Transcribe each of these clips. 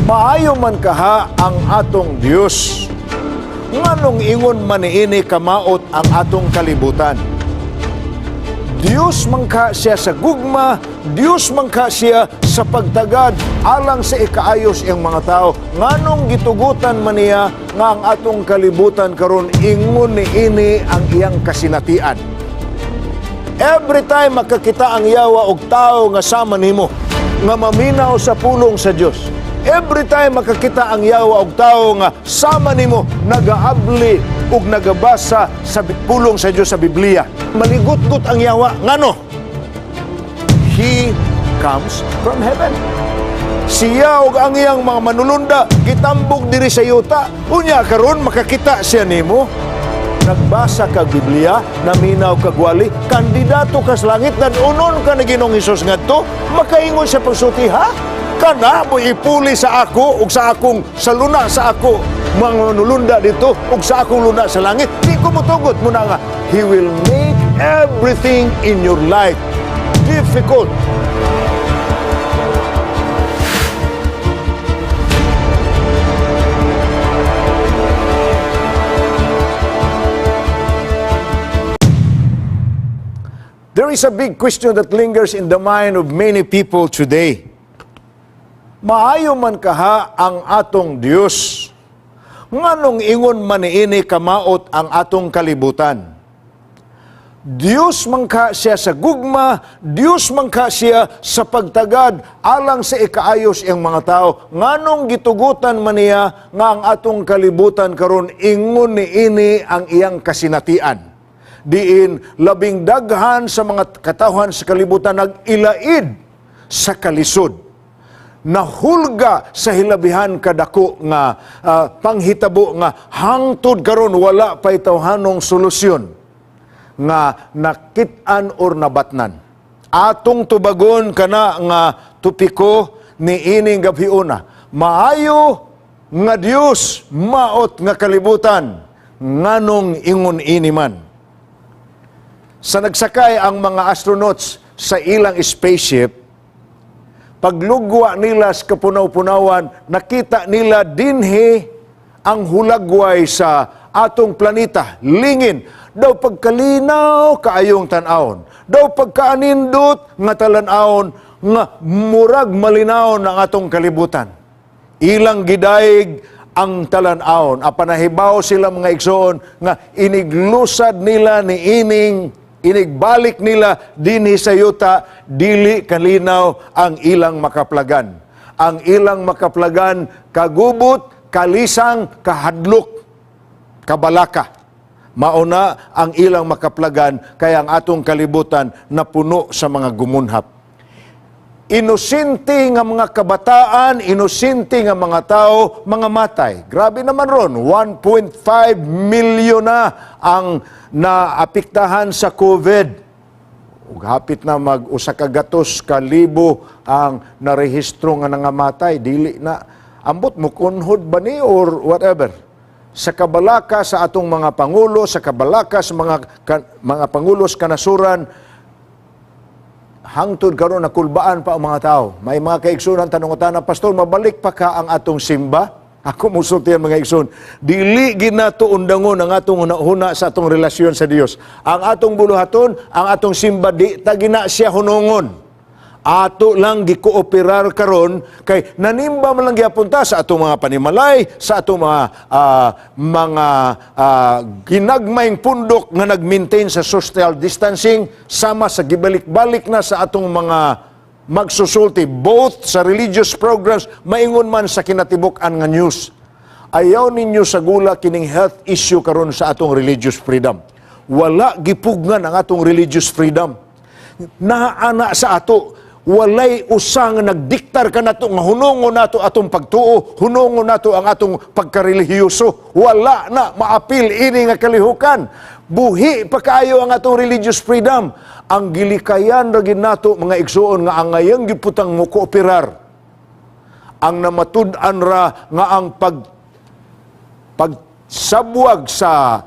Maayo man kaha ang atong Dios. Nganong ingon man niini kamaot ang atong kalibutan? Dios man ka siya sa gugma, Dios man ka siya sa pagtagad alang sa ikaayos iyang mga tao. Nganong gitugutan man niya nga ang atong kalibutan karon ingon niini ang iyang kasinatian? Every time makakita ang yawa og tao nga sama nimo, nga maminaw sa pulong sa Dios. Every time makakita ang yawa og tao nga sama nimo nagaabli ug nagabasa sa pulong sa Dios sa Biblia, maligutgot ang yawa. Ngano? He comes from heaven. Siya ug ang iyang mga manulunda gitambog diri sa yuta. Unya karon makakita siya nimo. Nagbasa kag Biblia, naminaw kag wali, kandidato ka sa langit, unon ka ni Ginoong Hesus ngadto, makaingon siya pagsulti, "Ha? Kana mo ipuli sa ako ug sa akong sa luna sa ako mga manulunda dito ug sa akong luna sa langit. Di ko motugot." Muna nga he will make everything in your life difficult. There is a big question that lingers in the mind of many people today. Maayo man kaha ang atong Dios. Nganong ingon man niini kamaot ang atong kalibutan? Dios man ka siya sa gugma, Dios man ka siya sa pagtagad alang sa ikaayos iyang mga tao. Nganong gitugutan man niya nga ang atong kalibutan karon ingon niini ang iyang kasinatian? Diin labing daghan sa mga katawhan sa kalibutan nag-ilaid sa kalisod, nahulga sa hilabihan kadako nga panghitabo nga hangtod karon wala pay tawhanong solusyon nga nakit-an or nabatnan. Atong tubagon kana nga topiko ni ining gabhiona. Maayo nga Dios, maot nga kalibutan, nganong ingon ini man? Sa nagsakay ang mga astronauts sa ilang spaceship, paglugwa nila sa kapunaw-punawan, nakita nila dinhi ang hulagway sa atong planeta, lingin. Daw pagkalinaw kaayong tan-awon. Daw pagkaanindot nga talan-awon nga murag malinaw ang atong kalibutan. Ilang gidaig ang talan-awon. Apan nahibaw sila, mga igsoon, nga iniglusad nila ni ining inigbalik nila dinhi sa yuta, dili kalinaw ang ilang makaplagan. Ang ilang makaplagan, kagubot, kalisang, kahadlok, kabalaka. Mauna ang ilang makaplagan kaya ang atong kalibutan napuno sa mga gumunhap. Inosente nga mga kabataan, inosente nga mga tao, mga matay. Grabe naman ron, 1.5 milyon na ang naapektahan sa COVID. Ug hapit na mag 100,000 ang narehistro nga nangamatay. Dili na, ambot mukunhod ba ni or whatever. Sa kabalaka sa atong mga pangulo, sa kabalaka sa mga pangulo sa kanasuran, hangtod karon nakulbaan pa ang mga tao. May mga kaigsunan tanungutana, "Pastor, mabalik pa ka ang atong simba?" Ako musulti yan, mga igsoon. Dili ginato undangon ang atong huna sa atong relasyon sa Dios. Ang atong buluhaton, ang atong simba, di ta gina siya hunungon. Ato lang gikooperar karon kay nanimba man lang gyapon ta sa atong mga panimalay, sa atong mga ginagmayng pundok nga nag-maintain sa social distancing sama sa gibalik-balik na sa atong mga magsusulti both sa religious programs maingon man sa kinatibuk-an nga news. Ayaw ninyo sagula kining health issue karon sa atong religious freedom. Wala gipugnan ang atong religious freedom. Naana sa ato, walay usa nga nagdiktar kanato nga hunungon nato atong pagtuo, hunungon nato ang atong pagkarelihiyoso. Wala na maapil ini nga kalihukan. Buhi pa kaayo ang atong religious freedom. Ang gilikayan ra gid nato, mga igsuon, nga ang ngayang giputang mo kooperar. Ang namatud-an ra nga ang pagsabwag sa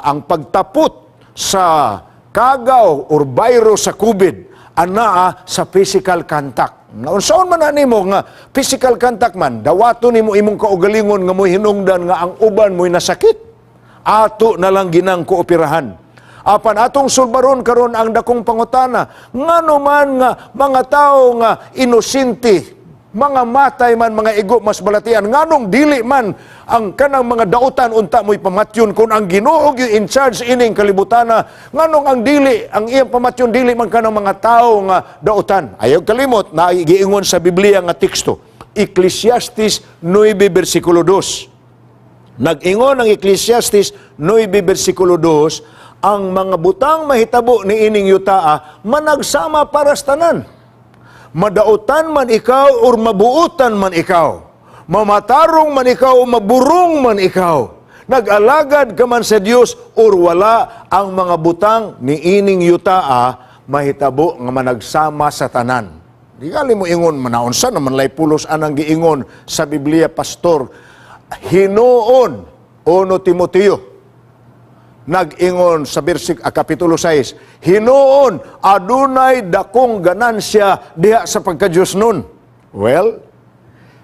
ang pagtapot sa kagaw or virus sa COVID. Anaa sa physical contact. Naunsaon man na nimo nga physical contact man, dawato nimo imong kaugalingon nga mo'y hinungdan nga ang uban mo'y nasakit. Ato na lang ginang kooperahan. Apan atong sulbaron karon ang dakong pangutana, ngano man nga mga tao nga inosente, mga matay man, mga igo mas balatian, nganong dili man ang kanang mga dautan unta mo'y pamatyon kung ang Ginoo gyud in charge ining kalibutana? Nganong ang dili ang iyang pamatyon dili man kanang mga tao nga dautan? Ayaw kalimot na giingon sa Biblia nga teksto, Ecclesiastes 9 bersikulo 2. Nag-ingon ang Ecclesiastes 9 bersikulo 2, ang mga butang mahitabo ni ining yutaa managsama para sa tanan. Madautan man ikaw or mabuutan man ikaw. Mamatarong man ikaw o maburong man ikaw. Nag-alagad ka man sa Dios or wala, ang mga butang ni ining yutaa mahitabo nga managsama sa tanan. Di gali mo ingon, manaunsa naman lay pulos anang giingon sa Biblia, pastor. Hinuon, 1 Timoteo, nag-ingon sa kapitulo 6, hinuon adunay dakong ganansya diha sa pagka-Diyos nun. Well,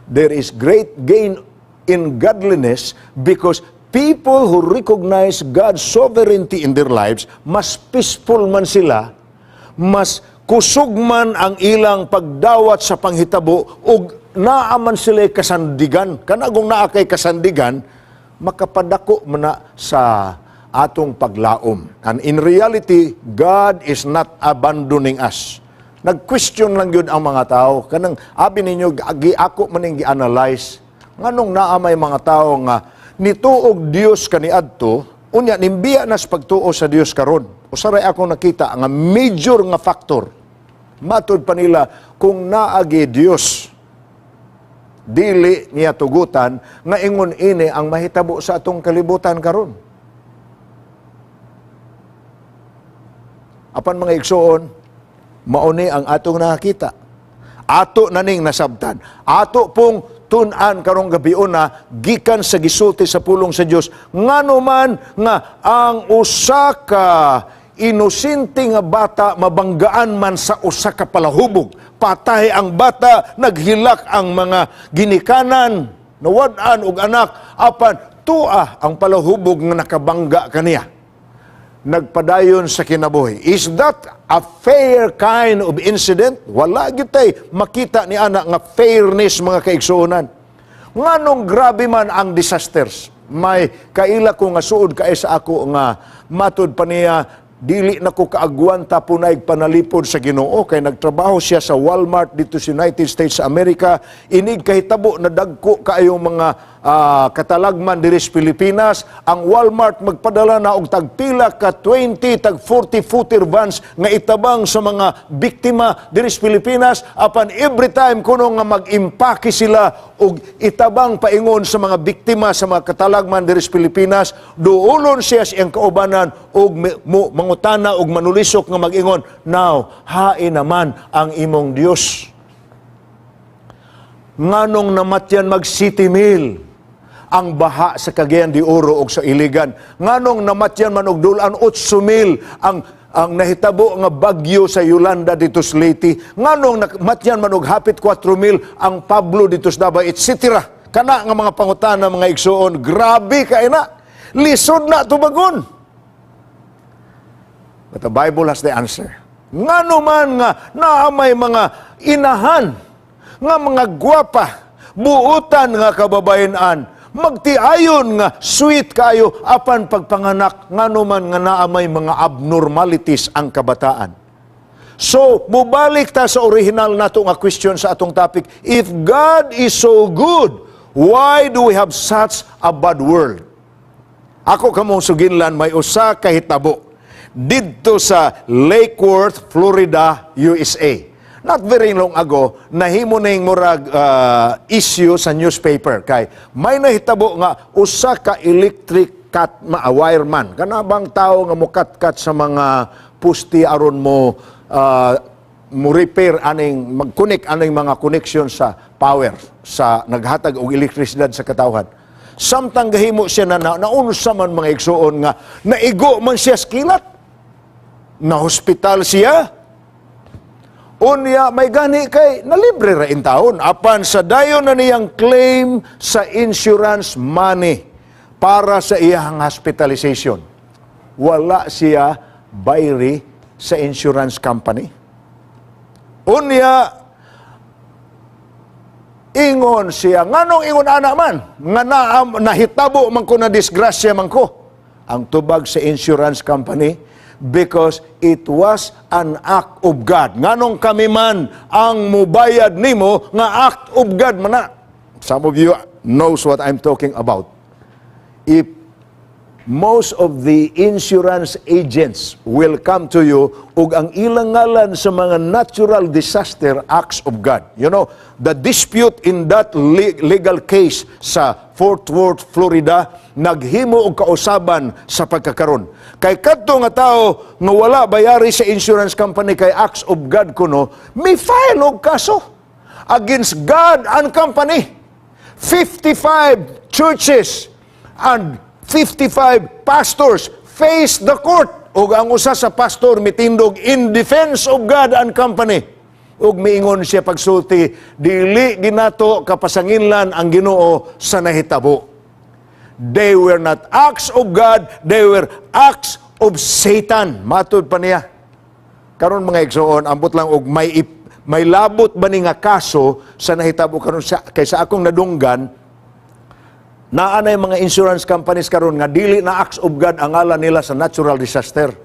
there is great gain in godliness because people who recognize God's sovereignty in their lives, mas peaceful man sila, mas kusog man ang ilang pagdawat sa panghitabo, ug naa man sila kasandigan. Kanagong naa kay kasandigan, makapadako man na sa atong paglaom. And in reality, God is not abandoning us. Nag-question lang yun ang mga tao. Kanang abi ninyo, gi ako maning gi-analyze. Nganong naa may mga tao nga nituog Dios kaniadto, unya nimbiya na sa pagtuo sa Dios karon? Usaray ako nakita nga major nga factor. Matud pa nila, kung naagi Dios, dili niya tugutan nga ingon ini ang mahitabo sa atong kalibutan karon. Apan mga igsoon, mauni ang atong nakakita. Ato na ning nasabtan. Ato pong tun-an karong gabi una gikan sa gisulti sa pulong sa Dios, ngano man nga ang usa ka inosente nga bata mabanggaan man sa usa ka palahubog. Patay ang bata, naghilak ang mga ginikanan, nawad-an og anak, apan tua ang palahubog nga nakabangga kaniya nagpadayon sa kinabuhi. Is that a fair kind of incident? Wala gyud tay makita ni ana nga fairness, mga kaigsuonan. Nganong grabe man ang disasters? May kaila ko nga suod kay sa ako nga matud pa niya, "Dili na ko kaagwanta punay panalipod sa Ginoo," kay nagtrabaho siya sa Walmart dito sa United States sa Amerika. Inig kahitabo na dagko kaayo mga katalagman diri sa Pilipinas, ang Walmart magpadala na og tagpila ka 20, tag 40 footer vans nga itabang sa mga biktima diri sa Pilipinas. Apan every time kuno nga mag-impake sila og itabang paingon sa mga biktima sa mga katalagman diri sa Pilipinas, duulon siya sa iyang kaubanan og mangutana og manulisok nga mag-ingon, "Now, hain naman ang imong Dios? Nganong namatyan mag 7 mil ang baha sa Cagayan de Oro og sa Iligan? Nganong namatyan man og dulan 8 mil ang nahitabo nga bagyo sa Yolanda dito sa Leyte? Nganong namatyan man og hapit 4 mil ang Pablo dito sa Davao?" etc. Kana nga mga pangutana, mga igsuon, grabe kay na. Lisod na tubagon. But the Bible has the answer. Ngano man nga naa may mga inahan nga mga gwapa, buutan nga kababayenan, magtiayon nga sweet kayo, apan pagpanganak, ngano man nga naa may mga abnormalities ang kabataan? So, mubalik ta sa original nato nga question sa atong topic. If God is so good, why do we have such a bad world? Ako kamong suginlan, may usa ka hitabo didto sa Lake Worth, Florida, USA. Not very long ago, nahimo ning murag issue sa newspaper kay may nahitabo nga usa ka electric cut wireman. Kana bang tao nga mukat-kat sa mga pusti aron mo repair aning mag-connect aning mga connection sa power sa naghatag og elektrisidad sa katawhan. Samtang gahimo siya na naunsa man, mga igsuon, nga naigo man siya sa kilat. Na hospital siya. Unya may gani kay nalibre ra intawon, apan sa dayon na niyang claim sa insurance money para sa iyang hospitalization, wala siya bayri sa insurance company. Unya ingon siya, "Nganong ingon ana man nga na, nahitabo man ko, na disgrasya man ko?" Ang tubag sa insurance company, "Because it was an act of God. Nganong kami man ang mubayad nimo nga act of God man na?" Some of you knows what I'm talking about. If most of the insurance agents will come to you ug ang ilang ngalan sa mga natural disaster, acts of God. The dispute in that legal case sa Fort Worth, Florida, naghimo og kausaban sa pagkakaron. Kay kadto nga tao nga wala bayari sa insurance company kay acts of God kuno, may file og kaso against God and company. 55 churches and 55 pastors face the court, ug ang usa sa pastor mitindog in defense of God and company ug miingon siya pagsulti, "Dili ginato kapasanginlan ang Ginoo sa nahitabo. They were not acts of God, they were acts of Satan," matud pa niya. Karon, mga igsoon, ambot lang og may labot ba ni nga kaso sa nahitabo karon sa kay sa akong nadunggan, naa nay mga insurance companies karon nga dili na acts of God ang ngalan nila sa natural disaster.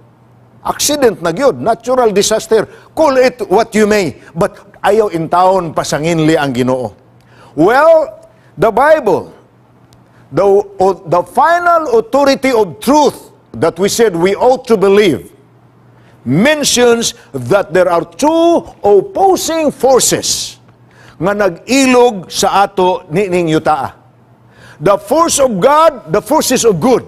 Accident na gyud, natural disaster. Call it what you may, but ayaw intawon pasanginli ang Ginoo. Well, the Bible, the final authority of truth that we said we ought to believe, mentions that there are two opposing forces nga nag-ilog sa ato nining yutaa. The force of God, the forces of good.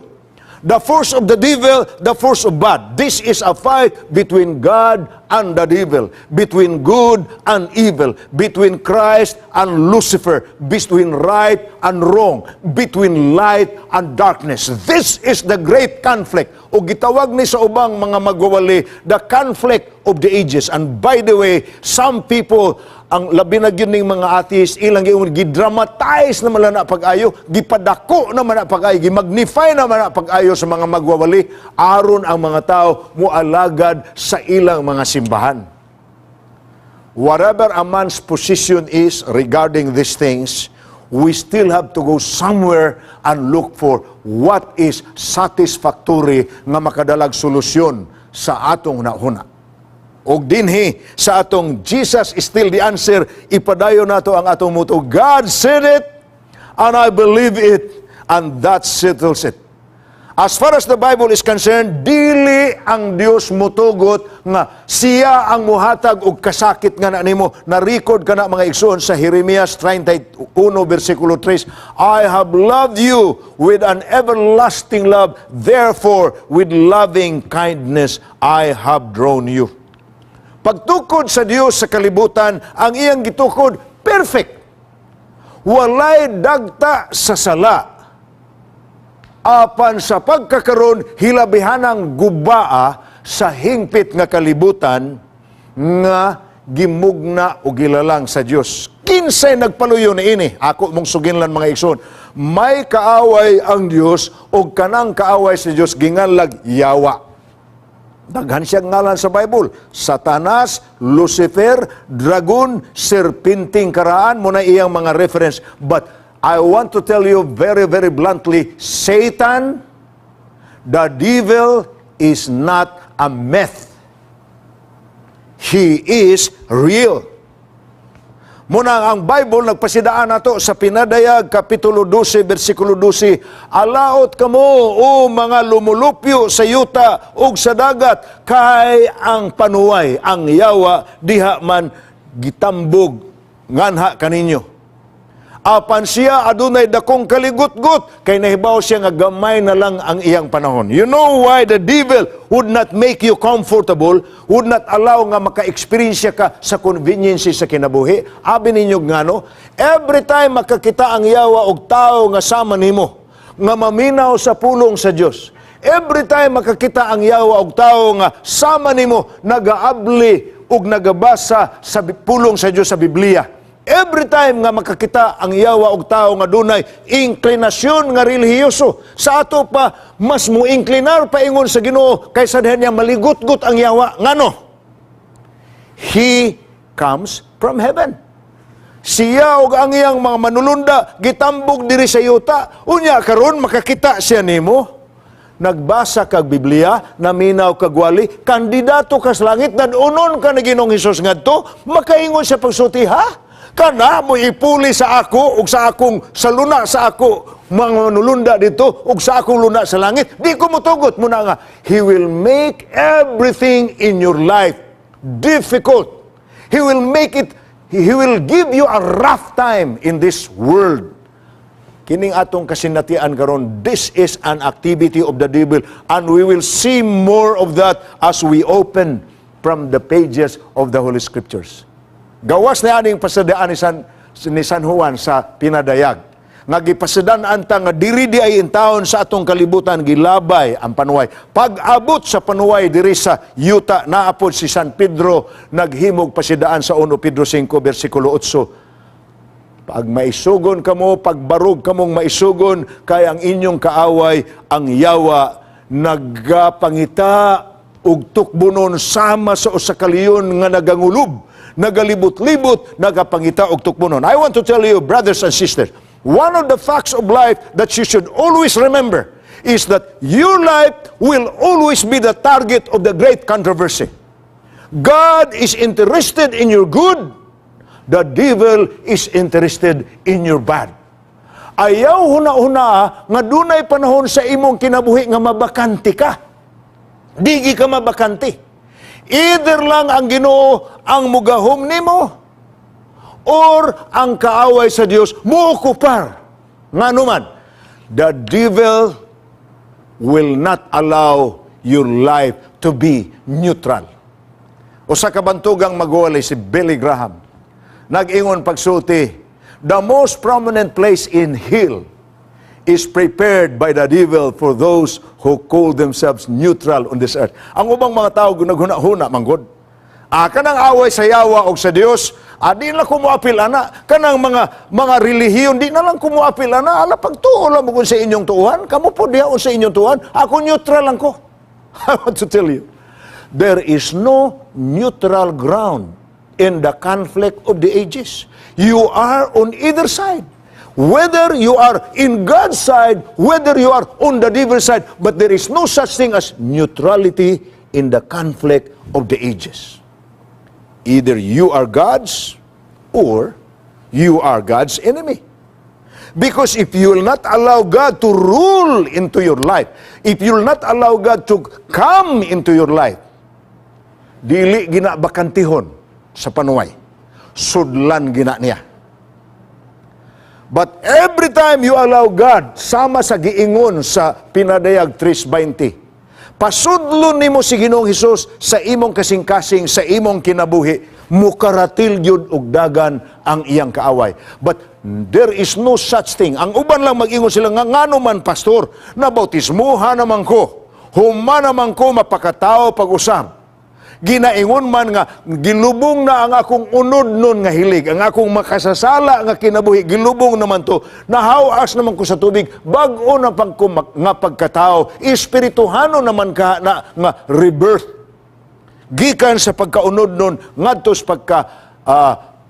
The force of the devil, the force of bad. This is a fight between God and the devil, between good and evil, between Christ and Lucifer, between right and wrong, between light and darkness. This is the great conflict. O gitawag ni sa ubang mga magwawali, the conflict of the ages. And by the way, some people, ang labi na gyud ning mga atheist, ilang giingon, gidramatize na man na pag-ayo, gipadako naman na pag-ayo, gimagnify naman na pag-ayo sa mga magwawali, aron ang mga tao mualagad sa ilang mga simbahan. Whatever a man's position is regarding these things, we still have to go somewhere and look for what is satisfactory nga makadalag solusyon sa atong nahuna. Og dinhi sa atong Jesus is still the answer, ipadayon nato ang atong motto, "God said it, and I believe it, and that settles it." As far as the Bible is concerned, dili ang Dios mutugot nga siya ang muhatag og kasakit nga na nimo. Na-record ka na, mga igsoon, sa Jeremias 31 versikulo 3, "I have loved you with an everlasting love, therefore with loving kindness I have drawn you." Pagtukod sa Dios sa kalibutan, ang iyang gitukod perfect. Walay dagta sa sala. Apan sa pagkakaron, hilabihanang gubaa sa hingpit nga kalibutan nga gimugna o gilalang sa Dios. Kinsay nagpaluyo niini? Ako mong suginlan, mga igsoon. May kaaway ang Dios o kanang kaaway sa Dios ginganlag Yawa. Daghan siyang ngalan sa Bible. Satanas, Lucifer, Dragon, Serpenteng Karaan, mao na iyang mga reference. But I want to tell you very, very bluntly, Satan, the devil, is not a myth. He is real. Mao na ang Bible nagpasidaan nato sa Pinadayag kapitulo 12 bersikulo 12, "Alaot kamo, o mga lumulupyo sa yuta ug sa dagat, kay ang panuway, ang yawa, diha man gitambog nganha kaninyo. Apan siya adunay dakong kaligutgot kay nahibaw siya nga gamay na lang ang iyang panahon." You know why the devil would not make you comfortable, would not allow nga maka-experience ka sa convenience sa kinabuhi? Abi ninyo ngano? Every time makakita ang yawa og tao nga sama nimo, nga maminaw sa pulong sa Dios. Every time makakita ang yawa og tao nga sama nimo nagaabli ug nagabasa sa pulong sa Dios sa Biblia. Every time nga makakita ang yawa og tao nga dunay inklinasyon nga relihiyoso, sa ato pa mas mo-inklinar paingon sa Ginoo kaysa diha niya maligot-got ang yawa. Ngano? He comes from heaven. Siya ug ang iyang mga manulunda gitambog diri sa yuta. Unya karon makakita siya nimo. Nagbasa kag Biblia, naminaw kag wali, kandidato ka sa langit, dad-onon ka ni Ginoong Hesus ngadto, makaingon siya pagsulti, "Ha? Kana mo ipuli sa ako ug sa akong sa luna sa ako mga manulunda dito ug sa akong luna sa langit. Di ko motugot." Muna nga he will make everything in your life difficult. He will give you a rough time in this world. Kining atong kasinatian karon, this is an activity of the devil, and we will see more of that as we open from the pages of the Holy Scriptures. Gawas na aning pasadaan ni San Juan sa pinadayag. Nga gipasadan anta nga diri di ay intawon sa atong kalibutan gilabay ang panuway. Pag-abot sa panuway diri sa yuta, naapod si San Pedro naghimog pasidaan sa 1 Pedro 5 bersikulo 8. Pag maisugon kamo, pagbarog kamong maisugon, kay ang inyong kaaway, ang yawa, nagapangita og tukbonon sama sa usa ka leon nga nagangulob, nagalibot-libot, nagapangita og tukbonon. I want to tell you, brothers and sisters, one of the facts of life that you should always remember is that your life will always be the target of the great controversy. God is interested in your good. The devil is interested in your bad. Ayaw huna-huna nga dunay panahon sa imong kinabuhi nga mabakante ka. Digi ka mabakante. Either lang ang Ginoo ang mugahom nimo or ang kaaway sa Dios mookupar. Ngano man, the devil will not allow your life to be neutral. Usa ka bantugang magwali, si Billy Graham, nag-ingon pagsulti, "The most prominent place in hell is prepared by the devil for those who call themselves neutral on this earth." Ang ubang mga tao naghuna-huna manggod. Ah, kanang away sa yawa og sa Dios, ah, di na ko moapil ana. Kanang mga relihiyon, di na lang ko moapil ana. Ala, pagtuo lang mo kung sa inyong tuuhan, kamo po diha sa inyong tuuhan, ako neutral lang ko. I want to tell you, there is no neutral ground in the conflict of the ages. You are on either side. Whether you are in God's side, whether you are on the devil's side, but there is no such thing as neutrality in the conflict of the ages. Either you are God's or you are God's enemy. Because if you will not allow God to rule into your life, if you will not allow God to come into your life, dili gina bakantihon sa panuway. Sudlan gina niya. But every time you allow God, sama sa giingon sa Pinadayag 3.20, pasudlon nimo si Ginoong Hesus sa imong kasing-kasing, sa imong kinabuhi, mukaratil gyud og dagan ang iyang kaaway. But there is no such thing. Ang uban lang mag-ingon sila nga, "Ngano man, pastor, nabautismuha naman ko, human naman ko mapakatao pag-usab. Ginaingon man nga gilubong na ang akong unod nun nga hilig, ang akong makasasala nga kinabuhi, gilubong naman to. Nahawas naman ko sa tubig, bag-o na pag nga pagkatao, espirituhano naman ka na nga rebirth. Gikan sa pagkaunod nun ngadto sa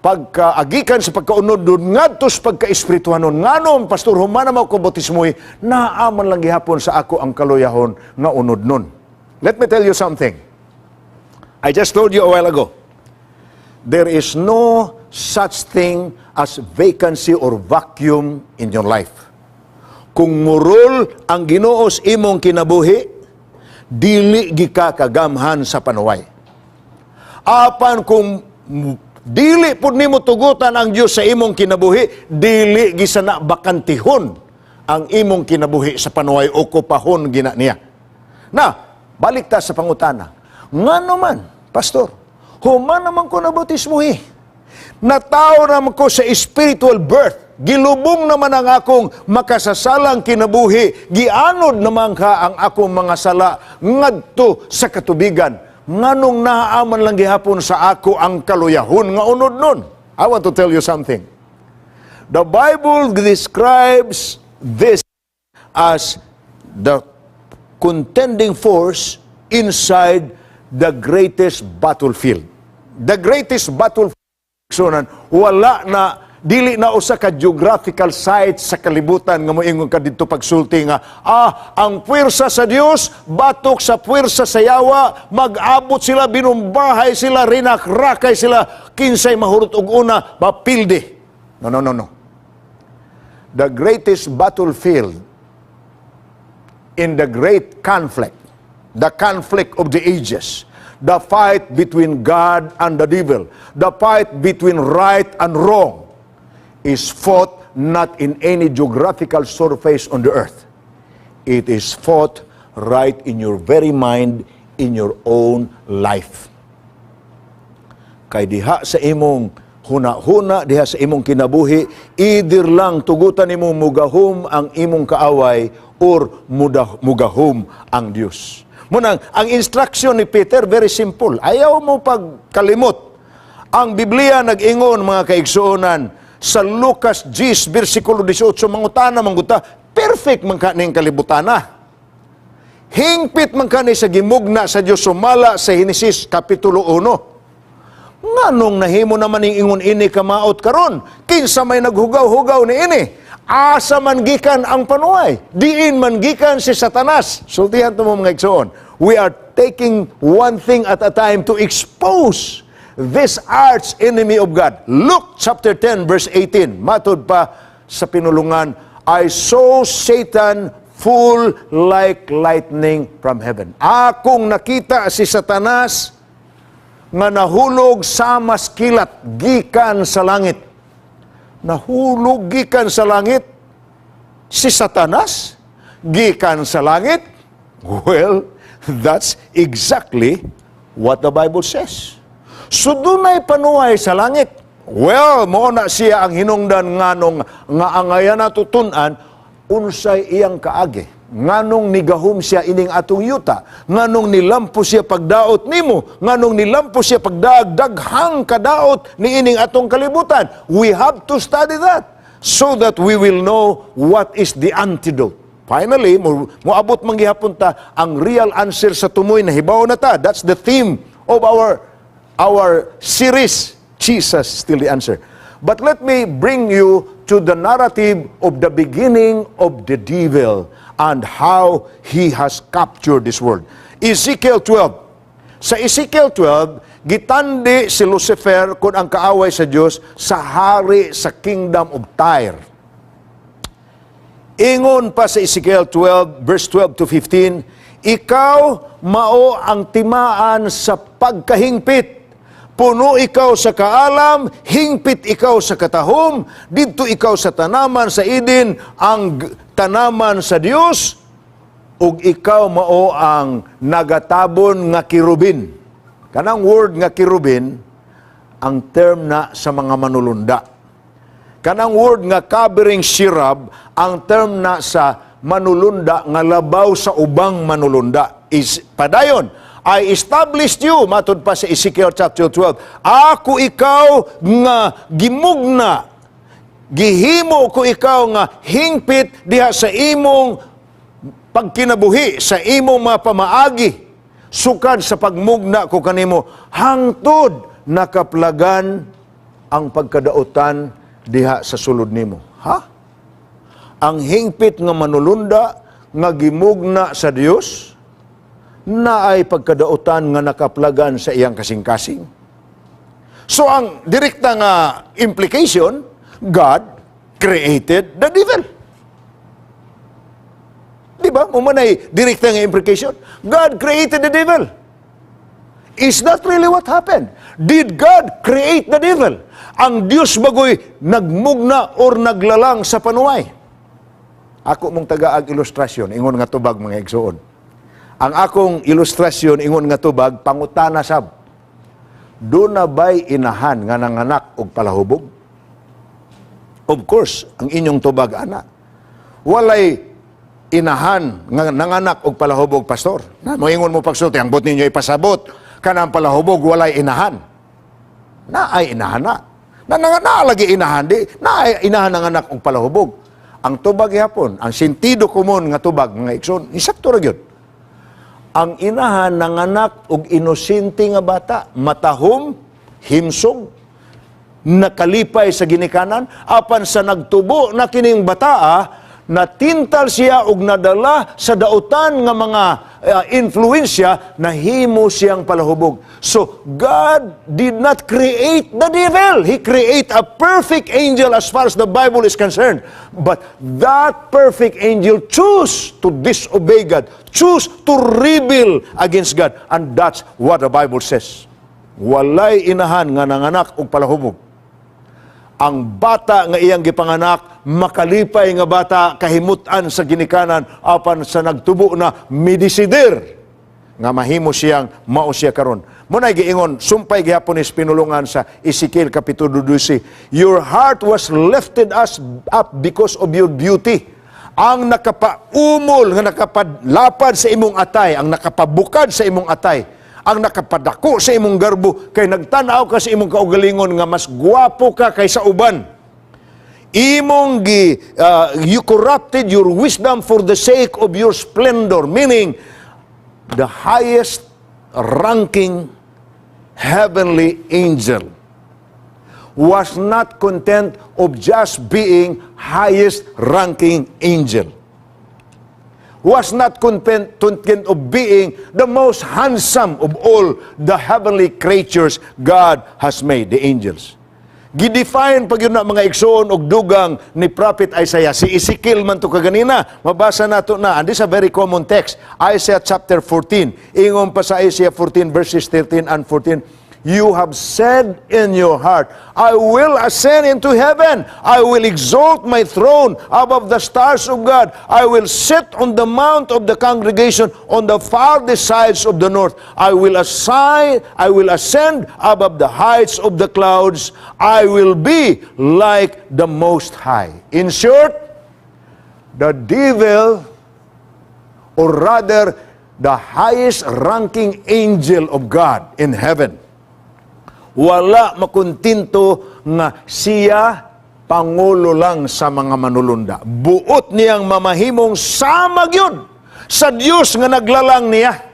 pagkaagikan sa pagkaunod nun ngadto sa pagka-espirituhanon. Ngano, pastor, human naman ko bautismoy, naa man lang gihapon sa ako ang kaluyahon nga unod nun?" Let me tell you something. I just told you a while ago, there is no such thing as vacancy or vacuum in your life. Kung murol ang Ginoo sa imong kinabuhi, dili gika kagamhan sa panuway. Apan kung dili pud nimo tugutan ang Dios sa imong kinabuhi, dili gisana bakantihon ang imong kinabuhi sa panuway, okupahon gina niya. Na, balik ta sa pangutana. Ngano man, pastor, human naman ko na bautismohi. Natawo naman ko sa spiritual birth. Gilubong naman ang akong makasasalang kinabuhi. Gianod naman ka ang akong mga sala ngadto sa katubigan. Nganong naa man lang gihapon sa ako ang kaluyahon nga unod nun? I want to tell you something. The Bible describes this as the contending force inside the greatest battlefield. The greatest battlefield, wala na, dili na usa ka geographical site sa kalibutan nga moingon ka didto pagsulti nga ang puwersa sa Dios batok sa puwersa sa yawa, mag-abot sila, binumbahay sila, rinakrakay sila, kinsay mahurot og una mapildi. No. The greatest battlefield in the great conflict, the conflict of the ages, the fight between God and the devil, the fight between right and wrong, is fought not in any geographical surface on the earth. It is fought right in your very mind, in your own life. Kay diha sa imong huna-huna, diha sa imong kinabuhi, either lang tugutan nimo mugahom ang imong kaaway or mugahom ang Dios. Munang, ang instruction ni Peter, very simple. Ayaw mo pagkalimot. Ang Biblia nag-ingon, mga kaigsuonan, sa Lucas 10, versikulo 18, mangutana mangguta, perfect man ka ning kalibutana? Hingpit man kani sa gimugna sa Dios sumala sa Henesis Kapitulo 1? Nganong nahimo naman ning ingon ini kamaot karon? Kinsa may naghugaw-hugaw ni ini? Asa man gikan ang panuway? Diin man gikan si Satanas? Sultihan to mo, mga igsoon. We are taking one thing at a time to expose this arch enemy of God. Luke chapter 10 verse 18. Matod pa sa pinulungan, "I saw Satan fall like lightning from heaven." Akong nakita si Satanas nga nahulog sama sa kilat gikan sa langit. Nahulog gikan sa langit si Satanas gikan sa langit? Well, that's exactly what the Bible says. So dunay panuway sa langit. Well, mao na siya ang hinungdan nganong nga angayan natutun-an unsay iyang kaagi. Nganong nigahom siya ining atong yuta? Nganong nilampo siya pagdaot nimo? Nganong nilampo siya pagdaag daghang kadaot ni ining atong kalibutan? We have to study that so that we will know what is the antidote. Finally, moabot man gihapon ta ang real answer sa tumoy na hibaw na ta. That's the theme of our series. Jesus still the answer. But let me bring you to the narrative of the beginning of the devil and how he has captured this world. Ezekiel 12. Sa Ezekiel 12, gitandi si Lucifer kung ang kaaway sa Dios sa hari sa kingdom of Tyre. Ingon pa sa Ezekiel 12 verse 12 to 15, "Ikaw mao ang timaan sa pagkahingpit. Puno ikaw sa kaalam, hingpit ikaw sa katahom, didto ikaw sa tanaman sa Eden, ang tanaman sa Dios, ug ikaw mao ang nagatabon nga kirubin." Kanang word nga kirubin, ang term na sa mga manulunda. Kanang word nga covering cherub, ang term na sa manulunda nga labaw sa ubang manulunda. Is padayon, "I established you," matud pa sa Ezekiel chapter 12. Ako ikaw nga gimugna, gihimo ko ikaw nga hingpit diha sa imong pagkinabuhi, sa imong mga pamaagi, sukad sa pagmugna ko kanimo, hangtod nakaplagan ang pagkadautan diha sa sulod nimo. Ha? Ang hingpit nga manulunda nga gimugna sa Dios naay pagkadautan nga nakaplagan sa iyang kasing-kasing. So ang direkta nga implication, God created the devil. Di ba? Mao manay direkta nga implication. God created the devil. Is that really what happened? Did God create the devil? Ang Diyos bagoy nagmugna or naglalang sa panuway? Ako mong tagaag ilustrasyon, ingon nga tubag, mga igsoon. Ang akong ilustrasyon ingon nga tubag, pangutana sab. Duna ba'y inahan nga nanganak og palahubog? Of course, ang inyong tubag ana. "Walay inahan nga nanganak og palahubog, pastor." Na moingon mo pagsulti, ang buot ninyo ipasabot. Kanang palahubog walay inahan. Naay inahan na. Na, na, naa lagi inahan di, naay inahan ang anak og palahubog. Ang tubag gihapon, ang sentido komon nga tubag, mga igsoon, isakto ra gyud. Ang inahan nanganak og inosente nga bata, matahom, himsog, nakalipay sa ginikanan, apan sa nagtubo na kining bataa, natintal siya og nadala sa dautan nga mga influensya, nahimo siyang palahubog. So, God did not create the devil. He create a perfect angel as far as the Bible is concerned. But that perfect angel choose to disobey God, choose to rebel against God. And that's what the Bible says. Walay inahan nga nanganak og palahubog. Ang bata nga iyang gipanganak, makalipay nga bata, kahimutan sa ginikanan, apan sa nagtubo na, midesider nga mahimo siyang mao siya karon. Muna'y giingon, sumpay gihapon is pinulungan sa Ezekiel Kapitulo 12, "Your heart was lifted us up because of your beauty." Ang nakapaumol, nga nakapadlapad sa imong atay, ang nakapabukad sa imong atay, ang nakapadako sa imong garbo, kay nagtanaw ka sa imong kaugalingon nga mas guwapo ka kaysa uban. Imong gi you corrupted your wisdom for the sake of your splendor, meaning the highest ranking heavenly angel was not content of just being highest ranking angel, was not content of being the most handsome of all the heavenly creatures God has made, the angels. Gidefine pag yun na, mga igsoon og dugang, ni Prophet Isaiah. Si Ezekiel man to kaganina. Mabasa nato na. And this is a very common text. Isaiah chapter 14. Ingon pa sa Isaiah 14 verses 13 and 14, "You have said in your heart, 'I will ascend into heaven. I will exalt my throne above the stars of God. I will sit on the mount of the congregation on the farthest sides of the north. I will ascend above the heights of the clouds. I will be like the Most High.'" In short, the devil, or rather, the highest ranking angel of God in heaven, wala makontento nga siya pangulo lang sa mga manulunda. Buot niyang mamahimong sama gyud sa Dios nga naglalang niya.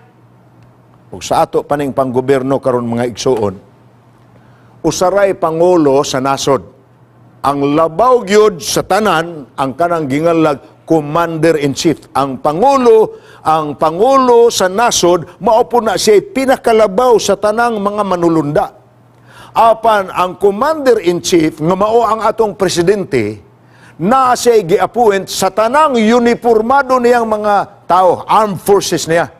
Ug sa ato paning panggobyerno karon, mga igsuon, usaray pangulo sa nasod. Ang labaw gyud sa tanan ang kanang ginganlag commander-in-chief. Ang pangulo sa nasod mao po na siya pinakalabaw sa tanang mga manulunda. Apan ang commander-in-chief nga mao ang atong presidente, na siya gi-appoint sa tanang uniformado niyang mga tao, armed forces niya.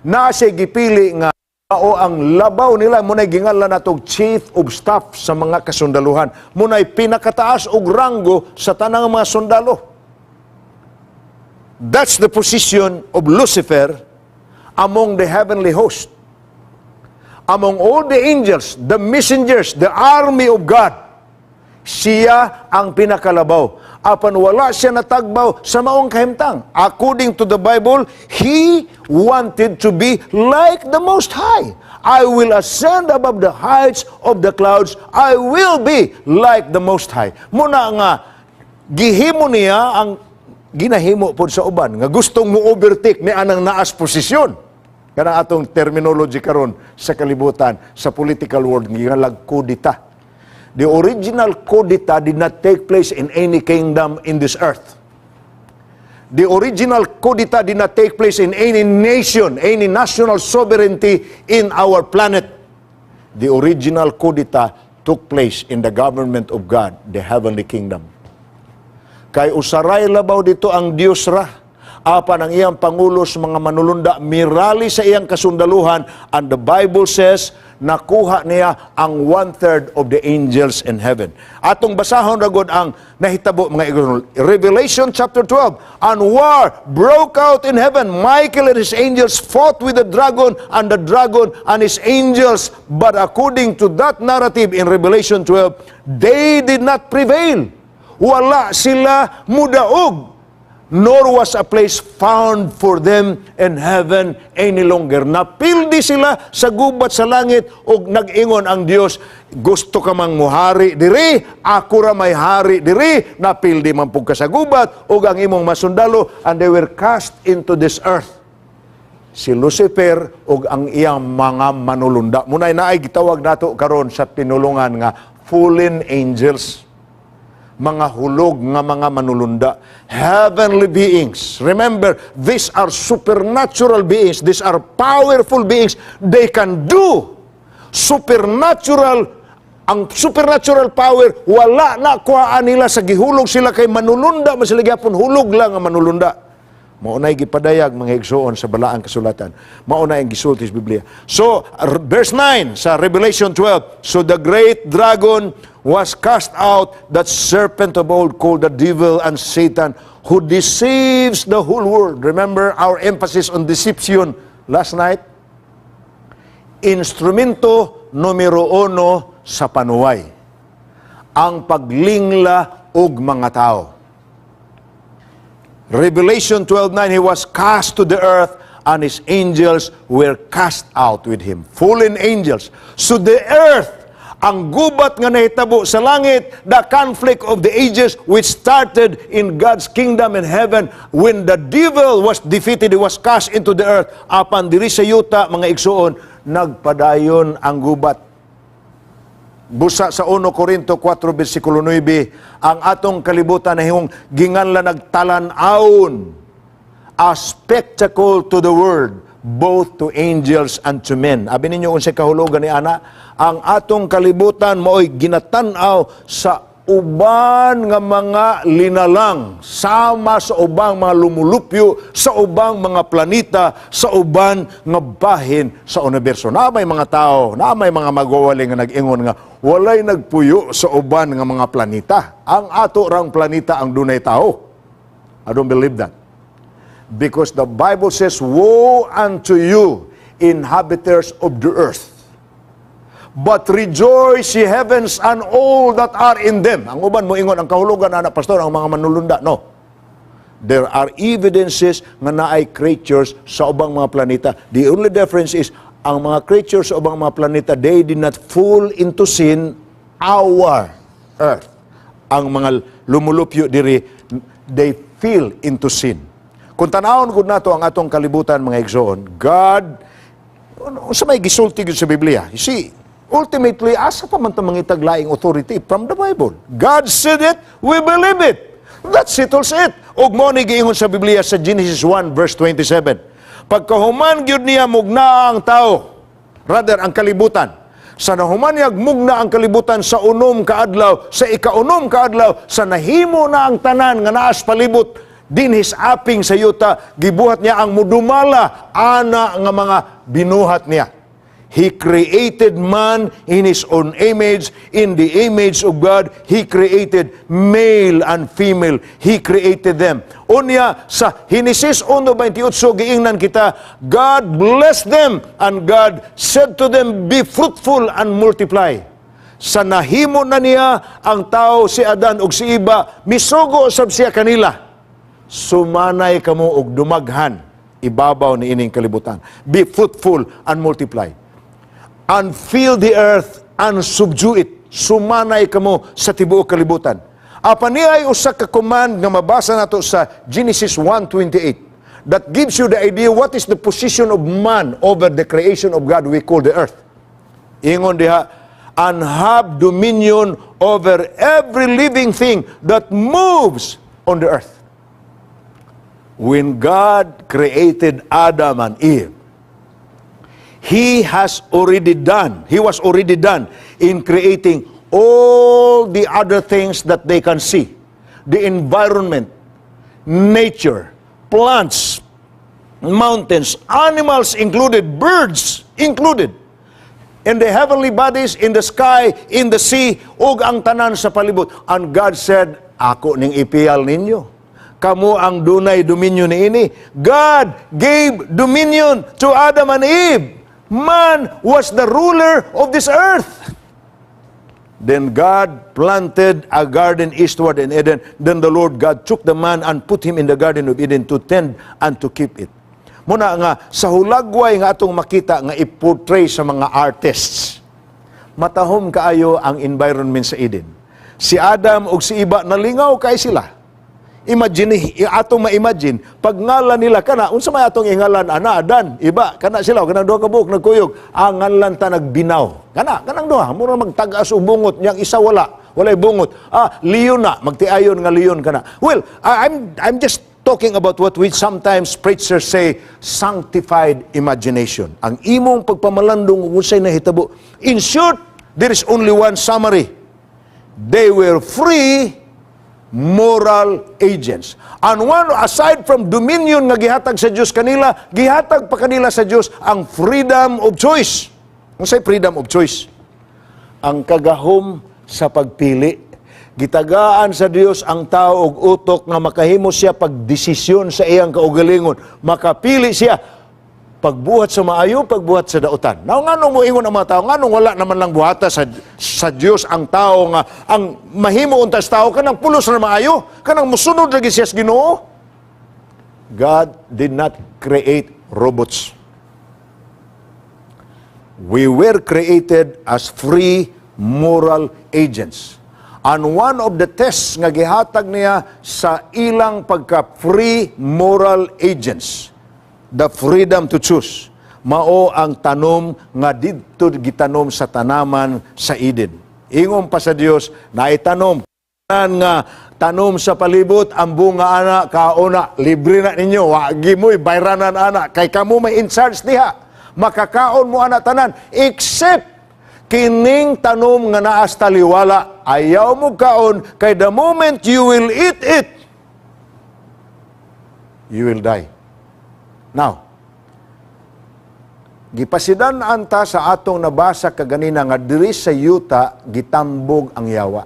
Na siya gipili nga mao ang labaw nila, muna'y ginganlan natong chief of staff sa mga kasundaluhan. Muna'y pinakataas og ranggo sa tanang mga sundalo. That's the position of Lucifer among the heavenly host. Among all the angels, the messengers, the army of God, siya ang pinakalabaw. Apan wala siya natagbaw sa maong kahimtang. According to the Bible, he wanted to be like the Most High. "I will ascend above the heights of the clouds. I will be like the Most High." Muna nga, gihimo niya ang ginahimo pod sa uban nga gustong mo overtake ni anang naas posisyon. Kana atong terminology karon sa kalibutan, sa political world, gingalag kudita. The original kudita did not take place in any kingdom in this earth. The original kudita did not take place in any nation, any national sovereignty in our planet. The original kudita took place in the government of God, the heavenly kingdom. Kay usaray labaw dito ang Dios ra. Apan ang iyang pangulo sa mga manulunda mirali sa iyang kasundaluhan, and the Bible says nakuha niya ang one-third of the angels in heaven. Atong basahon ragod ang nahitabo, mga igsoon. Revelation chapter 12. "And war broke out in heaven. Michael and his angels fought with the dragon and the dragon and his angels. But according to that narrative in Revelation 12, they did not prevail." Wala sila mudaog. Nor was a place found for them in heaven any longer. Napildi sila sa gubat sa langit ug nag-ingon ang Dios, "Gusto ka mang muhari diri, ako ra may hari diri, napildi man pud ka sa gubat ug ang imong masundalo," and they were cast into this earth. Si Lucifer ug ang iyang mga manulunda. Munay naay gitawag nato karon sa tinulungan nga fallen angels, mga hulog nga mga manulunda, heavenly beings. Remember, these are supernatural beings. These are powerful beings. They can do supernatural, ang supernatural power wala na kuhaan nila sa gihulog sila kay manulunda man sila gyapon, hulog lang ang manulunda. Mao nay gipadayag, mga igsoon, sa balaang kasulatan. Mao na ang gisulti sa Biblia. So, verse 9 sa Revelation 12, "So the great dragon was cast out, that serpent of old called the devil and Satan, who deceives the whole world." Remember our emphasis on deception last night? Instrumento numero uno sa panuway, ang paglingla og mga tao. Revelation 12:9, "He was cast to the earth and his angels were cast out with him." Fallen angels. So the earth, ang gubat nga nahitabo sa langit, the conflict of the ages which started in God's kingdom in heaven, when the devil was defeated, he was cast into the earth. Apan diri sa yuta, mga igsoon, nagpadayon ang gubat. Busa sa 1 Korinto 4 versikulo 9, ang atong kalibutan nahimong ginganlan nagtalan-awon, a spectacle to the world, both to angels and to men. Abi ninyo unsay kahulugan ni ana? Ang atong kalibutan mao'y ginatan-aw sa uban nga mga linalang, sama sa ubang mga lumulupyo, sa ubang mga planeta, sa uban nga bahin sa universo. Na may mga tao, na may mga magwawali nga nag-ingon nga walay nagpuyo sa uban nga mga planeta. Ang ato rang planeta ang dunay tao. I don't believe that. Because the Bible says, "Woe unto you, inhabitants of the earth. But rejoice, ye heavens, and all that are in them." Ang uban mo ingon ang kahulugan ana, pastor, ang mga manulunda. No. There are evidences nga naay creatures sa ubang mga planeta. The only difference is, ang mga creatures sa ubang mga planeta, they did not fall into sin our earth. Ang mga lumulupyo diri, they fell into sin. Kung tanawon gud nato ang atong kalibutan, mga igsoon, God, unsa may gisulti gyud sa Biblia? You see, ultimately, asa pa man ta mangitag laing authority from the Bible? God said it, we believe it. That settles it. Ug mo ni giingon sa Biblia sa Genesis 1 verse 27. Pagkahuman gyud niya mugna ang tao, rather ang kalibutan, sa nahuman niya mugna ang kalibutan sa unom ka adlaw, sa ikaunom ka adlaw, sa nahimo na ang tanan nga naas palibot dinhis aping sa yuta, gibuhat niya ang mudumala ana nga mga binuhat niya. He created man in His own image. In the image of God, He created male and female. He created them. Unya, sa Henesis 1:28, giingnan kita, God blessed them and God said to them, "Be fruitful and multiply." Sa nahimo na niya ang tao, si Adan ug si Iba, misugo sab siya kanila, "Sumanay kamo og dumaghan ibabaw ni ining kalibutan. Be fruitful and multiply. And fill the earth and subdue it." Sumanay kamo sa tibuok kalibutan. Apan niya ay usa ka command nga mabasa nato sa Genesis 1:28 that gives you the idea what is the position of man over the creation of God we call the earth. Ingon diha, "And have dominion over every living thing that moves on the earth." When God created Adam and Eve, He was already done in creating all the other things that they can see. The environment, nature, plants, mountains, animals included, birds included. In the heavenly bodies, in the sky, in the sea, ug ang tanan sa palibot. And God said, "Ako ning ipiyal ninyo. Kamo ang dunay dominion niini." God gave dominion to Adam and Eve. Man was the ruler of this earth. Then God planted a garden eastward in Eden. Then the Lord God took the man and put him in the Garden of Eden to tend and to keep it. Mao na nga sa hulagway nga atong makita nga i-portray sa mga artists, matahom kaayo ang environment sa Eden. Si Adam ug si Iba, nalingaw kay sila. Imagine, atong ma-imagine, pag ngalan nila kana, unsa may atong ingalan ana, Adan, Iba, kana sila, kanang duha ka buok nagkuyog, ang ngalan ta nagbinaw. Kana, kanang duha, mura magtag-as og bungot, niyang isa wala, walay bungot. Ah, leon na, magtiayon nga leon kana. Well, I'm just talking about what we sometimes preachers say, sanctified imagination. Ang imong pagpamalandong kung unsay nahitabo. In short, there is only one summary. They were free moral agents. And one, aside from dominion nga gihatag sa Dios kanila, gihatag pa kanila sa Dios ang freedom of choice. Unsay freedom of choice? Ang kagahom sa pagpili. Gitagaan sa Dios ang tao og utok nga makahimo siya pagdesisyon sa iyang kaugalingon. Makapili siya pagbuhat sa maayo, pagbuhat sa dautan. Now, nganong moingon ang mga tao, nganong wala naman lang buhata sa Dios ang tao nga ang mahimo unta sa tao kanang pulos na maayo, kanang musunod lagi siya sa Ginoo? God did not create robots. We were created as free moral agents. And one of the tests nga gihatag niya sa ilang pagka-free moral agents, the freedom to choose, mao ang tanom nga didto gitanom sa tanaman sa Eden. Ingon pa sa Dios, naitanom nga tanom sa palibot, ang bunga ana kaona, libre na ninyo, wagi mo'y bayranan ana kay kamo may in charge diha. Makakaon mo ana tanan except kining tanom nga naa sa taliwala, ayaw mo kaon kay the moment you will eat it, you will die. Now, gipasidan-an ta sa atong nabasa kaganina nga diri sa yuta gitambog ang yawa.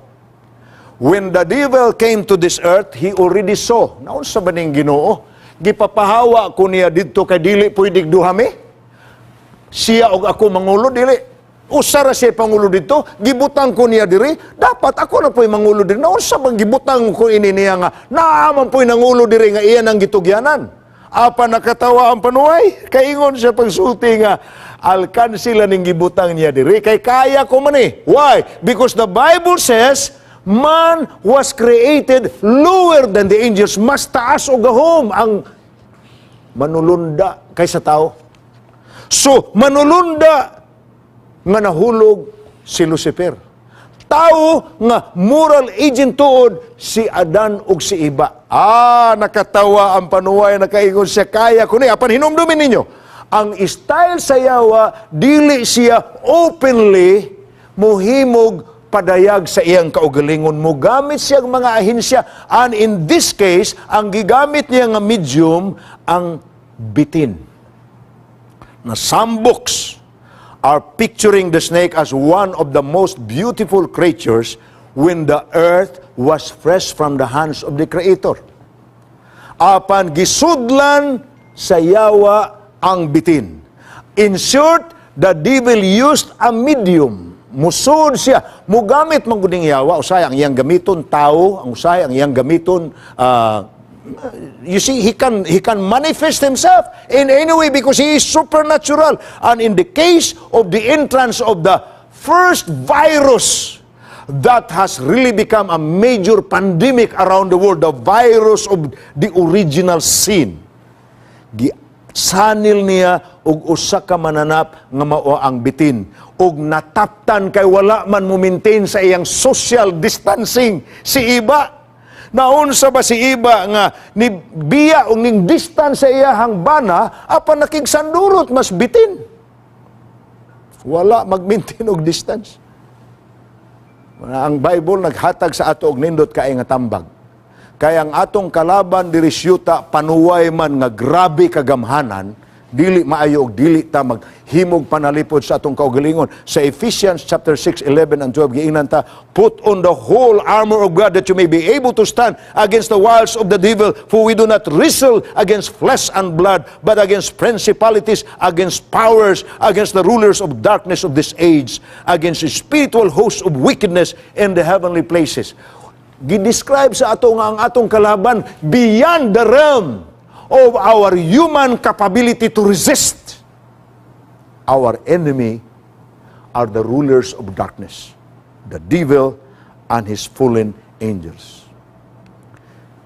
When the devil came to this earth, he already saw. Naunsa ba ning Ginoo? Gipapahawa ko niya didto kay dili pwedeng duha mi. Siya og ako mangulo, dili. Usa ra siya pangulo dito, gibutang ko niya diri, dapat ako na po'y mangulo diri. Naunsa bang gibutang ko ini niya nga naa man po'y nangulo diri nga iya nang gitugyanan? Apa nakatawa ang panuway? Kaingon siya pagsulti nga alkansila ning gibutang niya diri kay kaya ko man eh. Why? Because the Bible says man was created lower than the angels. Mas taas og gahom ang manulunda kaysa tao. So, manulunda nga nahulog si Lucifer. Tao nga moral agent tuod si Adan ug si Iba. Ah, nakatawa ang panuway, nakaingon siya, kaya ko ni. Apan hinumdumin ninyo, ang style sa yawa, dili siya openly muhimog padayag sa iyang kaugalingon. Mugamit siya ang mga ahensya. And in this case, ang gigamit niya nga medium, ang bitin. Na some books are picturing the snake as one of the most beautiful creatures when the earth was fresh from the hands of the Creator. Apan gisudlan sa yawa ang bitin. In short, the devil used a medium. Musud siya. Mugamit man gud ning yawa. Usay ang iyang gamiton tao, ang usay ang iyang gamiton you see, he can manifest himself in any way because he is supernatural. And in the case of the entrance of the first virus that has really become a major pandemic around the world, the virus of the original sin, gisanil niya og usa ka mananap nga mao ang bitin og nataptan kay wala man mo maintain sa iyang social distancing si Iba. Naunsa ba si Iba nga ni biya og ning distance sa iyahang bana, apan nakigsandurot mas bitin, wala mag-maintain og distance. Ang Bible naghatag sa ato og nindot kay nga tambag. Kaya ang atong kalaban diri sa yuta, panuway man nga grabe kagamhanan, Dili maayo og dili ta maghimog panalipod sa atong kaugalingon. Sa Ephesians chapter 6, 11 and 12, giingnan ta, "Put on the whole armor of God that you may be able to stand against the wiles of the devil, for we do not wrestle against flesh and blood, but against principalities, against powers, against the rulers of darkness of this age, against the spiritual hosts of wickedness in the heavenly places." Gidescribe sa ato nga ang atong kalaban beyond the realm of our human capability to resist. Our enemy are the rulers of darkness, the devil and his fallen angels.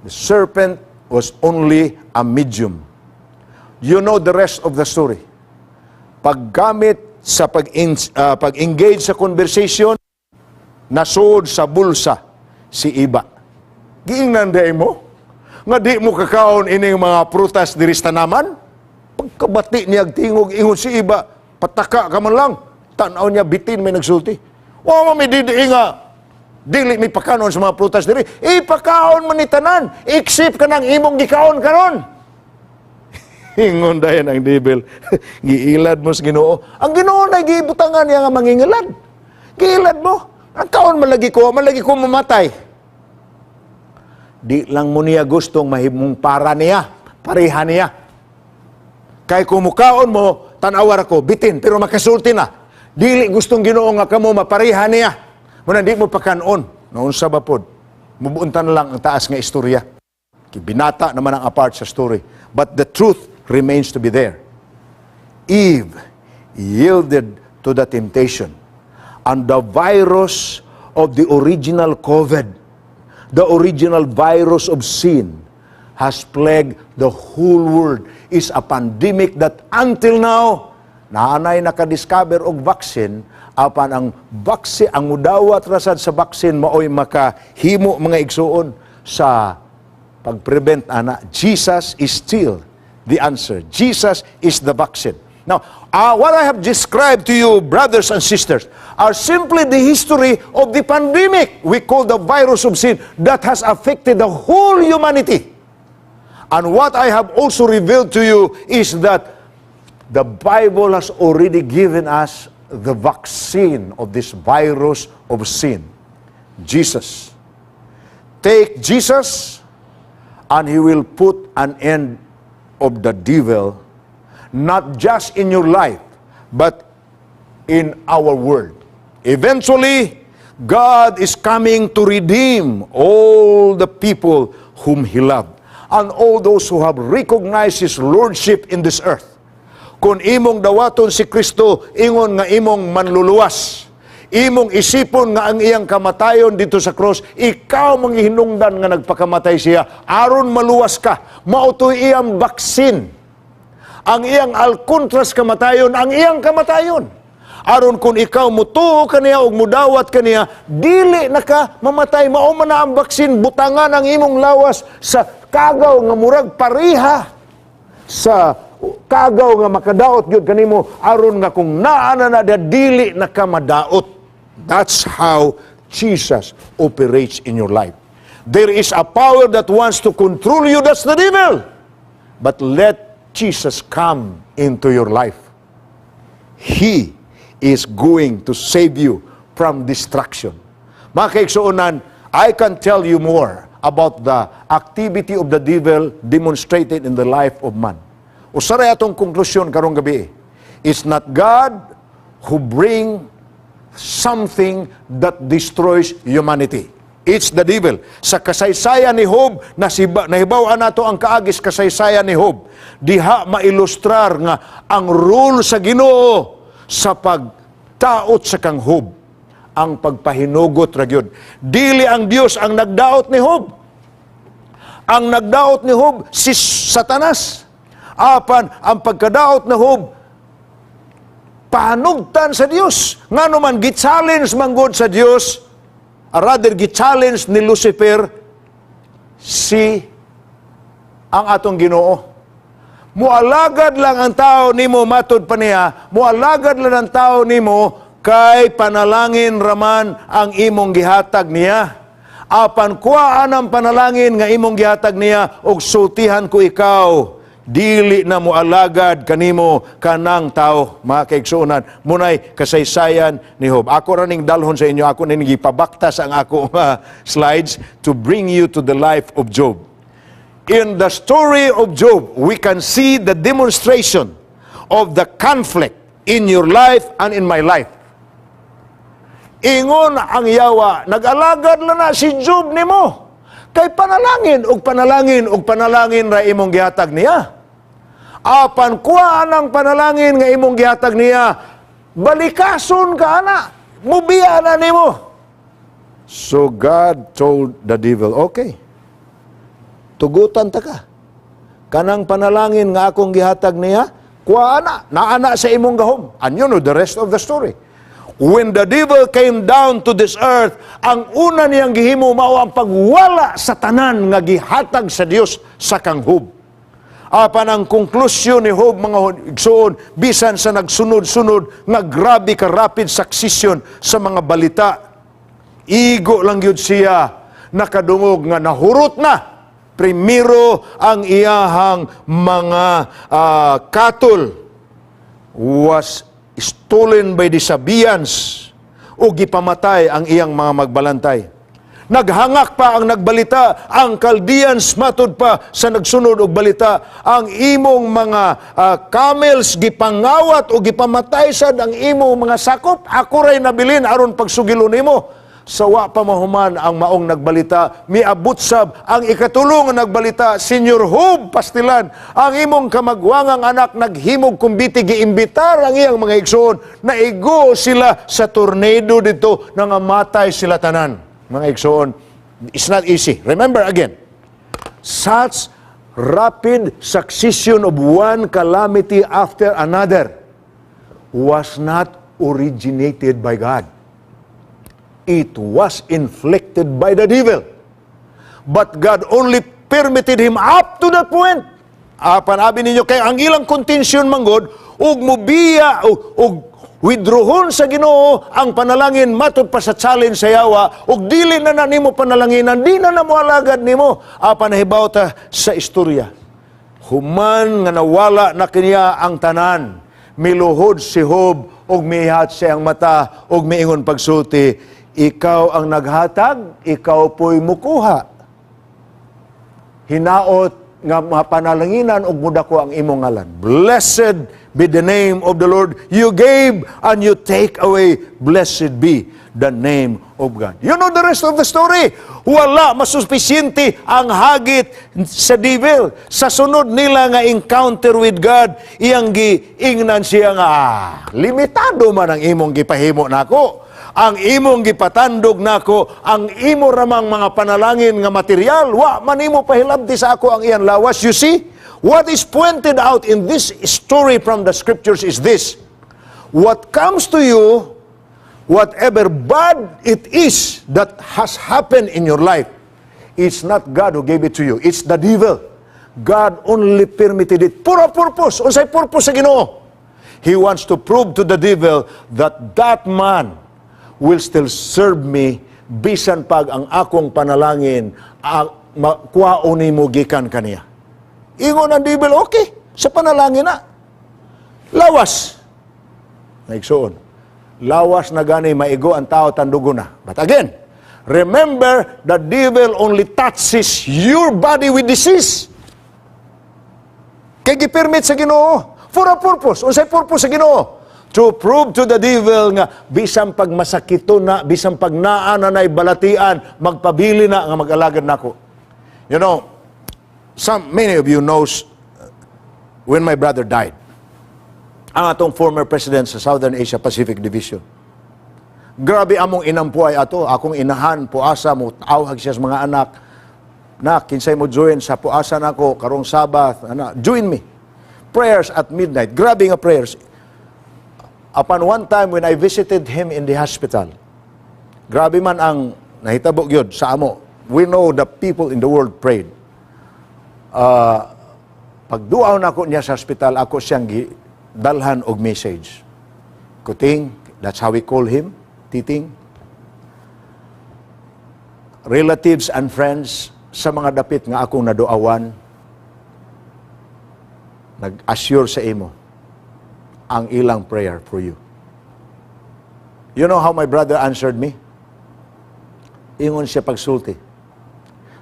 The serpent was only a medium. You know the rest of the story. Paggamit sa pag-engage sa conversation, nasuod sa bulsa si Iba. "Giingnan diay mo nga di mo kakaon ining mga prutas diri sa tanaman?" Pagkabati niya tingog, ingon si Iba, "Pataka ka man lang." Tanaw niya, bitin may nagsulti. "Wa man mi didi nga dili mi pakanon sa mga prutas diri. Ipakaon man ni tanan, except kanang imong gikaon karon." Ingon dayon ang devil, "Giilad mo sa Ginoo." Ang Ginoo na gibutangan niya nga mangingilad. "Giilad mo. Ang kaon man lagi ko mamatay. Di lang mo niya gustong mahimong para niya, pareha niya. Kay kung mukaon mo, tanawar ako, bitin, pero makasulti na. Dili gustong Ginoo nga kamo mapareha niya. Muna di mo pakanon." Noon sa bapod, mubuntan na lang ang taas nga istorya. Binata naman ang apart sa story. But the truth remains to be there. Eve yielded to the temptation. And the virus of the original COVID, the original virus of sin, has plagued the whole world. Is a pandemic that until now, naanay nakadiscover og vaccine, apan ang vaccine, ang mudawat rasad sa vaccine maoy makahimo, mga igsuon, sa pag-prevent ana. Jesus is still the answer. Jesus is the vaccine. Now, what I have described to you, brothers and sisters, are simply the history of the pandemic we call the virus of sin that has affected the whole humanity. And what I have also revealed to you is that the Bible has already given us the vaccine of this virus of sin: Jesus. Take Jesus, and He will put an end of the devil, not just in your life, but in our world. Eventually, God is coming to redeem all the people whom He loved and all those who have recognized His lordship in this earth. Kung imong dawaton si Kristo, ingon nga imong manluluwas, imong isipon nga ang iyang kamatayon dito sa cross, ikaw manghihinungdan nga nagpakamatay siya, aron maluwas ka, mao to'y iyang vaccine. Ang iyang alkontras kamatayon, ang iyang kamatayon. Aron kung ikaw mutuo kaniya ug mudawat kaniya, dili na ka mamatay. Mao man na ang vaccine, butangan ang imong lawas sa kagaw nga murag pareha sa kagaw nga makadaot gyud kanimo, aron nga kung naa na na dili na ka madaot. That's how Jesus operates in your life. There is a power that wants to control you, that's the devil. But let Jesus come into your life. He is going to save you from destruction. Mga kaigsuonan, I can tell you more about the activity of the devil demonstrated in the life of man. Usa ray atong konklusyon karong gabi. It's not God who bring something that destroys humanity. It's the devil. Sa kasaysayan ni Job, nahibaw-an nato ang kaagis kasaysayan ni Job. Diha mailustrar nga ang role sa Ginoo sa pagtaot sa kang Job, ang pagpahinugot ra gyud. Dili ang Dios ang nagdaot ni Job. Ang nagdaot ni Job si Satanas. Apan ang pagkadaot ni Job pahanugtan sa Dios. Ngano man gi-challenge man gud sa Dios, rather gi-challenge ni Lucifer si ang atong Ginoo. "Mualagad lang ang tao nimo," matud pa niya, "mualagad lang ang tao nimo kay panalangin raman ang imong gihatag niya. Apan kuhaan ang panalangin nga imong gihatag niya ug sultihan ko ikaw." Dili na mo alagad kanimo kanang tao, mga kaigsuonan. Munay kasaysayan ni Job. Ako ra ning dalhon sa inyo, ako ning gipabaktas ang ako slides to bring you to the life of Job. In the story of Job, we can see the demonstration of the conflict in your life and in my life. Ingon ang yawa, nag-alagad lang na si Job nimo. Kay panalangin og panalangin og panalangin ra imong gihatag niya. Apan kuha ang panalangin nga imong gihatag niya, balikason ka ana, mubiya na nimo. So God told the devil, "Okay, tugutan ta ka. Kanang panalangin nga akong gihatag niya, kuha na, naa na sa imong gahom." And you know the rest of the story. When the devil came down to this earth, ang una niyang gihimo mao ang pagwala sa tanan nga gihatag sa Dios sa kang Job. Apan ang konklusyon ni Job, mga igsoon, bisan sa nagsunod-sunod nga grabe ka rapid succession sa mga balita, igo lang gyud siya nakadungog nga nahurot na primero ang iyahang mga cattle was stolen by the Sabeans o gipamatay ang iyang mga magbalantay. Naghangak pa ang nagbalita, ang Chaldeans, matud pa sa nagsunod og balita, ang imong mga camels gipangawat o gipamatay sad ang imong mga sakop, ako ray nabilin aron pagsugilon nimo. Sa wa pa mahuman ang maong nagbalita, miabot sab ang ikatulo nga nagbalita, "Senyor Job, pastilan, ang imong kamagwangang anak naghimog kumbiti, giimbitar ang iyang mga igsoon, naigo sila sa tornado dito, nangamatay sila tanan." Mga igsoon, it's not easy. Remember again, such rapid succession of one calamity after another was not originated by God. It was inflicted by the devil. But God only permitted him up to that point. Apan abi ninyo kay ang ilang contention manggod ug mubiya ug withdrawon sa Ginoo ang panalangin matud pa sa challenge sa yawa ug dili na na nimo panalanginan, di na na mo alagad nimo. Apan nahibaw ta sa istorya, human nga nawala na kaniya ang tanan, miluhod si Job ug mihat sa iyang mata ug miingon pagsulti, "Ikaw ang naghatag, ikaw po'y mukuha. Hinaot nga mapanalanginan ug mudako ang imong ngalan. Blessed be the name of the Lord. You gave and you take away. Blessed be the name of God." You know the rest of the story. Wala masuspisiente ang hagit sa devil. Sa sunod nila nga encounter with God, iyang giingnan siya nga, "Ah, limitado man ang imong gipahimo nako. Ang imong gipatandog nako, ang imo ramang mga panalangin nga material, wa man imo pahilabti sa ako ang iyang lawas." You see, what is pointed out in this story from the scriptures is this. What comes to you, whatever bad it is that has happened in your life, it's not God who gave it to you. It's the devil. God only permitted it for a purpose. Unsay purpose sa Ginoo? He wants to prove to the devil that that man will still serve me bisan pag ang akong panalangin ang makuhaon nimo gikan kaniya. Ingon ang devil, "Okay, sa panalangin na. Lawas." Naigsuon. Lawas na gani maigo ang tao, tandugo na. But again, remember, the devil only touches your body with disease. Kay gipermit sa Ginoo for a purpose. Unsay purpose sa Ginoo? To prove to the devil nga bisan pag masakito na, bisan pag naa na na'y balatian, magpabili na nga mag-alagad nako. Many of you knows when my brother died. Ang atong former president sa Southern Asia Pacific Division. Grabe among inampuay ato, akong inahan puasa mo awhag siya sa mga anak na kinsay mo join sa puasa nako karong Sabbath, ana, join me. Prayers at midnight, grabe nga prayers. Upon one time when I visited him in the hospital, grabe man ang nahitabo gyud sa amo. We know the people in the world prayed. Pagduaw nako niya sa hospital, ako siyang dalhan og message. "Kuting," that's how we call him, Titing. "Relatives and friends, sa mga dapit nga akong naduawan, Nag-assure sa imo ang ilang prayer for you. You know how my brother answered me? Ingon siya pagsulti.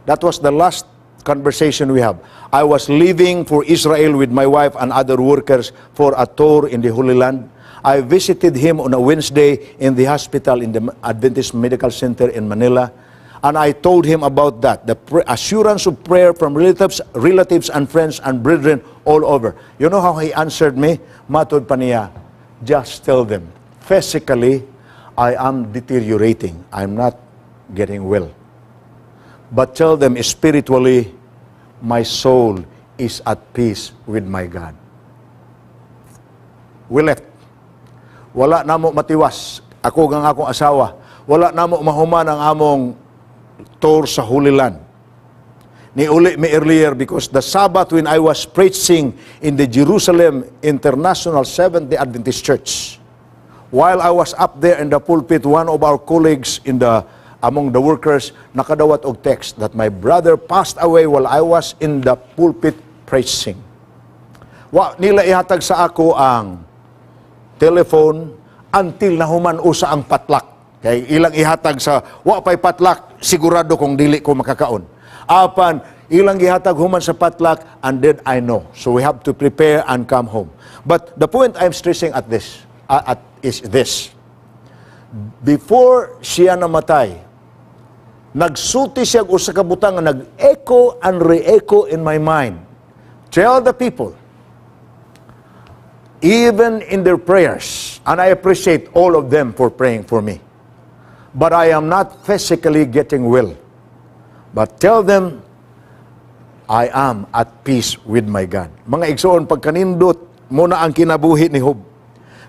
That was the last conversation we have. I was leaving for Israel with my wife and other workers for a tour in the Holy Land. I visited him on a Wednesday in the hospital in the Adventist Medical Center in Manila. And I told him about that, the assurance of prayer from relatives and friends and brethren all over. You know how he answered me? Matod pa niya, "Just tell them, physically, I am deteriorating. I'm not getting well. But tell them spiritually, my soul is at peace with my God." We left. Wala namo matiwas. Ako ug ang akong asawa. Wala namo mahuman ang among tour sa Holy Land. Niuli mi earlier because the Sabbath when I was preaching in the Jerusalem International Seventh-day Adventist Church, while I was up there in the pulpit, one of our colleagues in the among the workers nakadawat og text that my brother passed away while I was in the pulpit preaching. Wa nila ihatag sa ako ang telephone until nahuman usa ang potluck. Kay ilang ihatag sa wa pay potluck, sigurado kung dili ko makakaon. Apan ilang gihatag human sa potluck and then I know. So we have to prepare and come home. But the point I'm stressing at is this. Before siya namatay, nagsulti siya og usa ka butang nga nag-echo and re-echo in my mind. "Tell the people, even in their prayers, and I appreciate all of them for praying for me, but I am not physically getting well. But tell them, I am at peace with my God." Mga igsoon, pagkanindot mao na ang kinabuhi ni Job.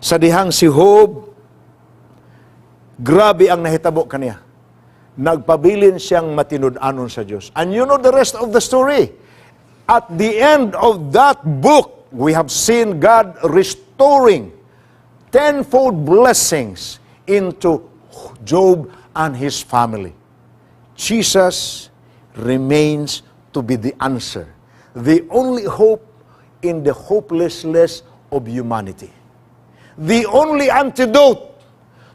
Sa dihang si Job, grabe ang nahitabo kaniya. Nagpabilin siyang matinud-anon sa Diyos. And you know the rest of the story. At the end of that book, we have seen God restoring tenfold blessings into Job and his family. Jesus remains to be the answer, the only hope in the hopelessness of humanity, the only antidote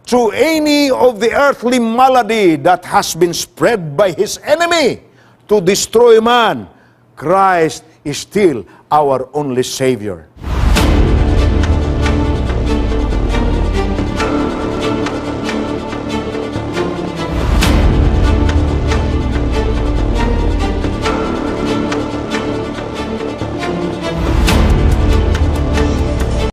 to any of the earthly malady that has been spread by his enemy to destroy man. Christ is still our only Savior.